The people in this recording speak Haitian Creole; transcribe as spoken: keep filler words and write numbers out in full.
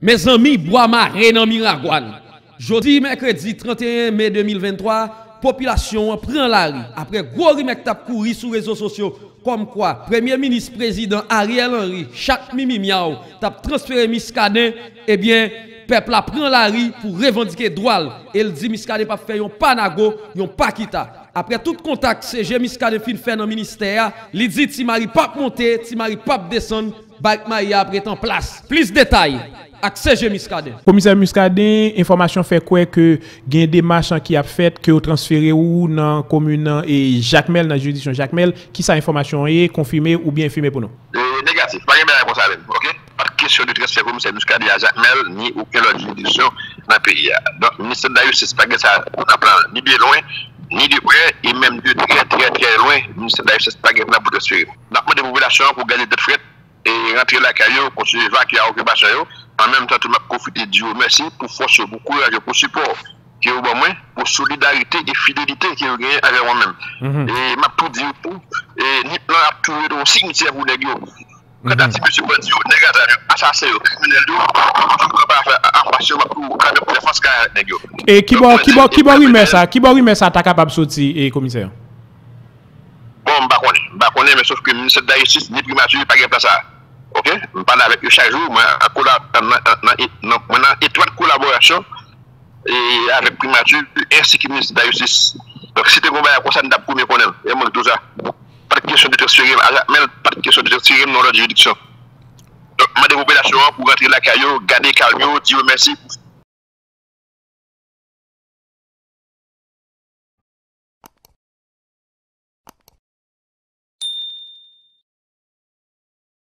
Mezanmi, bwa mare nan Miragwàn. Jodi mèkredi trannteyen me de mil venntwa, popilasyon an pran lari apre gwo rimè k t ap kouri sou rezo sosyo kòmkwa Premye Minis Prezidan Ariel Henry, chat mimi myaw, t ap transfere Miskaden. Ebyen, pèp la pran lari pou revandike dwa l e l di Miskaden p ap fè yon pa nago, yon pa kita. Apre tout kontak C G Miskaden fin fè nan ministè a, li di Ti Mari p ap monte, Ti Mari p ap desann, Bike Maya ap ret an plas. Plis detay ak C G Miskaden. Komisè Muscadin, enfòmasyon fè kwè ke gen demach ki ap fèt, ke yo transfere ou nan komin nan e Jakmèl, nan jiridiksyon Jakmèl. Kisa enfòmasyon an ye? Konfime oubyen enfime pou nou. E, negatif. Pa gen bagay konsa menm, oke? Pa t kesyon de transfè komisè Muscadin a Jakmèl, ni okenn lòt jiridiksyon nan peyi a. Donk, ministè de la jistis pa gen sa nan plan l, ni de lwen, ni de prè, e menm de trè, trè, trè lwen, ministè de la jistis pa gen plan pou transfere. N ap mande popilasyon an pou gade tèt frèt, e rantre lakay yo, kontinye vakye a okipasyon yo. An menm tan tou, m ap pwofite di yo mèsi pou fòs yo, pou kouraj yo, pou sipò ke yo ban mwen, pou solidarite e fidelite ke yo genyen anvè mwen menm. E m ap tou di yo tou, e nip lan ap tou rete yon simityè pou nèg yo. Kanta ti mesye bandi yo, nèg a zam yo, asasen yo, kriminèl yo, m ap tou kanpe anfas yo, m ap tou kanpe an defans kay avèk nèg yo. E kibò, kibò, kibò rimè sa, kibò rimè sa ta kapab soti, e komisè? Bon, m pa konnen. M pa konnen, men sof ke ministè de la jistis ni primati pa gen plan sa. Oke? M pale avèk yo chak jou, mwen an kola-, nan, nan, nan, nan, mwen nan etwat kolaborasyon e avèk primati ensi ke ministè de la jistis. Donk, si te gen yon bagay konsa, m t ap premye konnen l. E mwen ki di w sa. Pa t kesyon de transfere m a Jakmèl, pa t kesyon de transfere m nan lòt jiridiksyon. Donk, mande popilasyon an pou rantre lakay yo, gade kalm yo, di yo mèsi pou